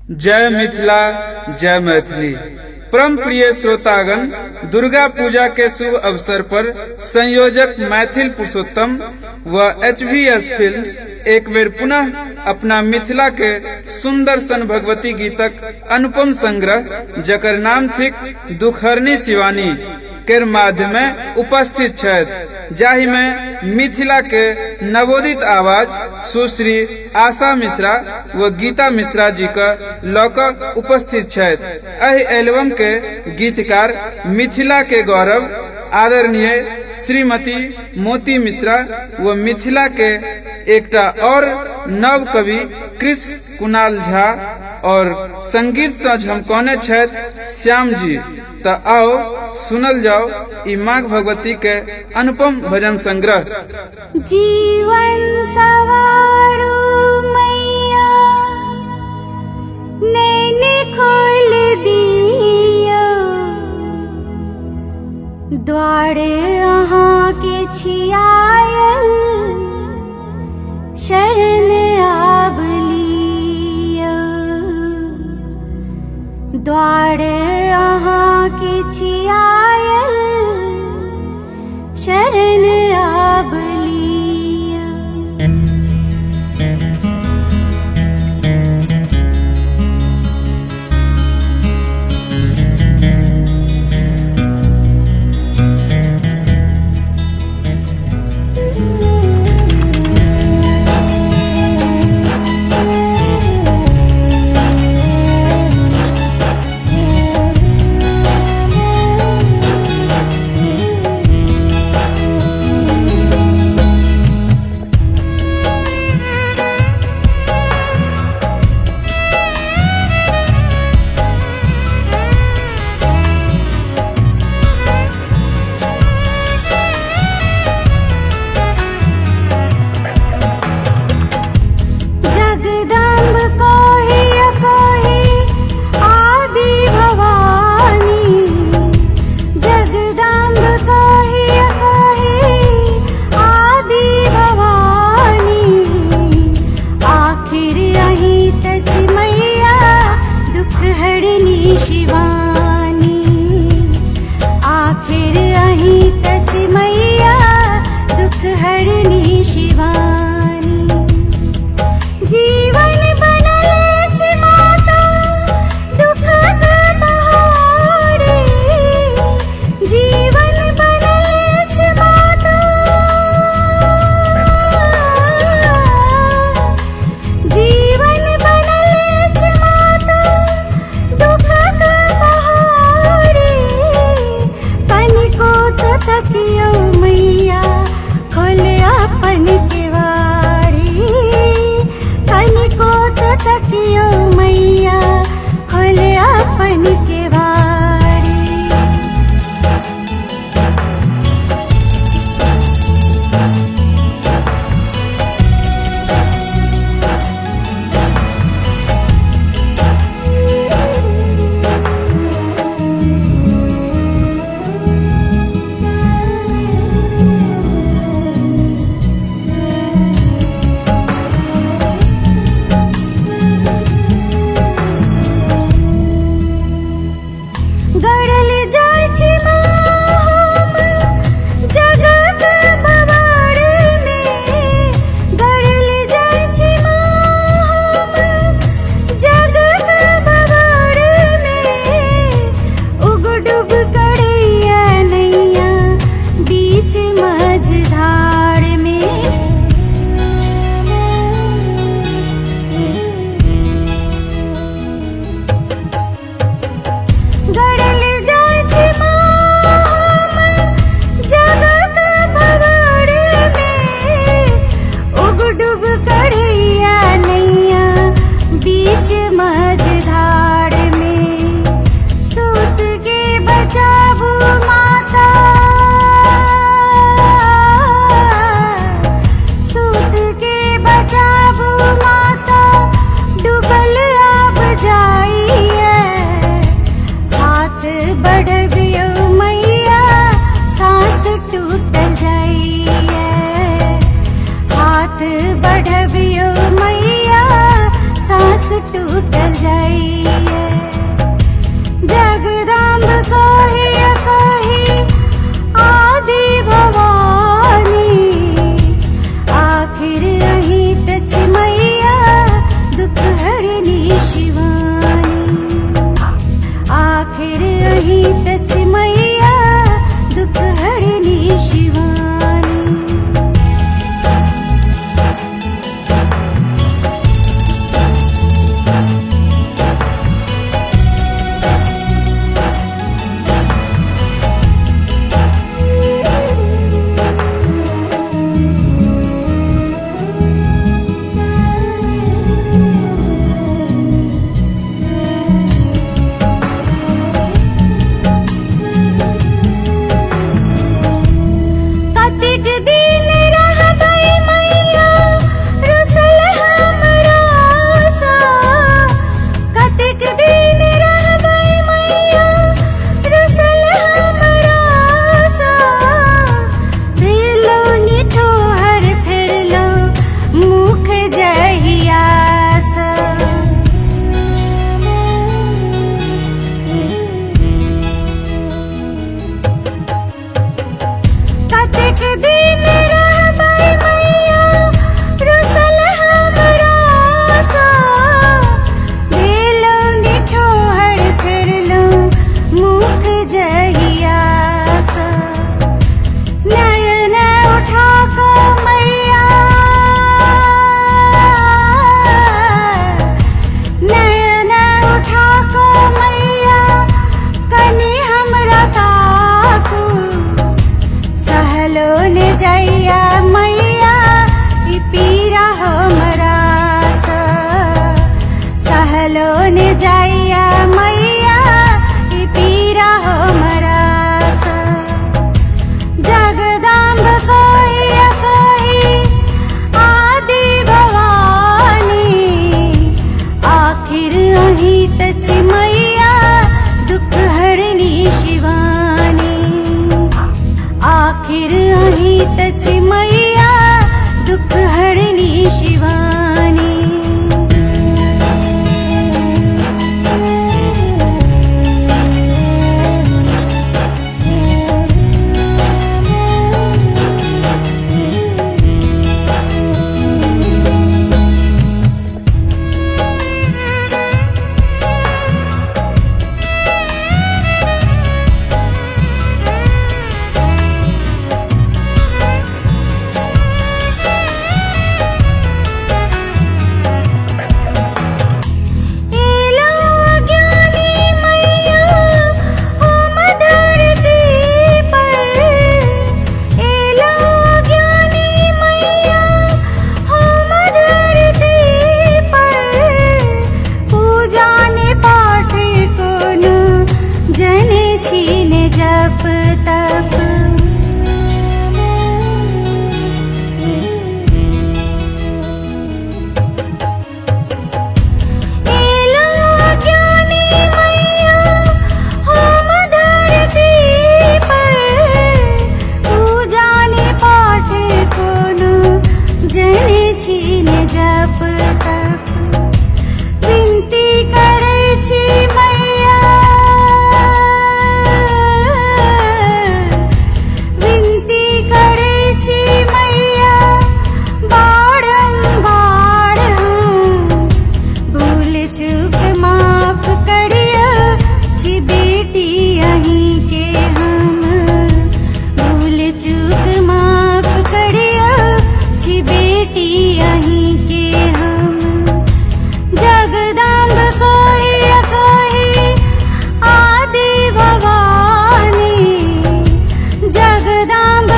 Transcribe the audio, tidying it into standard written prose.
जय मिथिला, जय मैथिली। परम प्रिय श्रोतागण, दुर्गा पूजा के शुभ अवसर पर संयोजक मैथिल पुरुषोत्तम व एच वी एस फिल्म्स एक बेर पुनः अपना मिथिला के सुंदर सन भगवती गीतक अनुपम संग्रह, जकर नाम थिक दुखहरनी शिवानी केर माध्यमे उपस्थित छथि, जाहि में मिथिला के नवोदित आवाज सुश्री आशा मिश्रा व गीता मिश्रा जी के लऽ कऽ उपस्थित छथि। एहि एल्बम के गीतकार मिथिला के गौरव आदरणीय श्रीमती मोती मिश्रा व मिथिला के एकटा और नव कवि कृष्ण कुणाल झा और संगीत सँ झमकौने छथि श्याम जी। तऽ आओ सुनल जाओ ई माँ भगवती के अनुपम भजन संग्रह। जीवन सवारू मैया नैन खोल दिया, द्वार अहाँ के छियायल शरण आब लिया, द्वार अहाँ के छियायल शरण आब लिया। टूटल जाइए। जगदम्ब कही कही आदि भवानी, आखिर अहीं त छी मैया दुख हरनी शिवानी। आखिर अहीं त छी मैया दुख हरनी शिवानी। कतेक दिन रहबै मैया रुसल हमरा सँ, कतेक दिन रहबै मैया रुसल हमरा सँ। भेलौ निठोहर फेरलौ मुख जहिया सँ। कतेक दिन रहबै मैया रुसल हमरा सँ, भेलौ निठोहर फेरलौ मुख जहिया सँ। नयन उठा कऽ मैया, नयन उठा कऽ मैया कनि हमरा ताकू। सहलो ने जइया मैया ई पीरा हमरा सँ, सहलो ने जइया मैया ई पीरा हमरा सँ। जगदम्ब कही कही आदि भवानी, आखिर अहीं त छी मैया दुख हरनी शिवानी। आखिर अहीं त छी मैया दुख हरनी शिवानी। एलौ अज्ञानी मैया हम धरती पर, एलौ अज्ञानी मैया हम धरती पर। पूजा ने पाठ कोनो जने छी ने जप तप। एलौ अज्ञानी मैया हम धरती पर, पूजा ने पाठ कोनो जने छी ने जप तप। विनती करै छी मैया, विनती करै छी मैया बारंबार हम। भूल चूक माफ करियो छी बेटी अहीं के हम, भूल चूक माफ करियो छी बेटी अहीं के हम। जगदम्ब कही कही आदि भवानी, जगदम्ब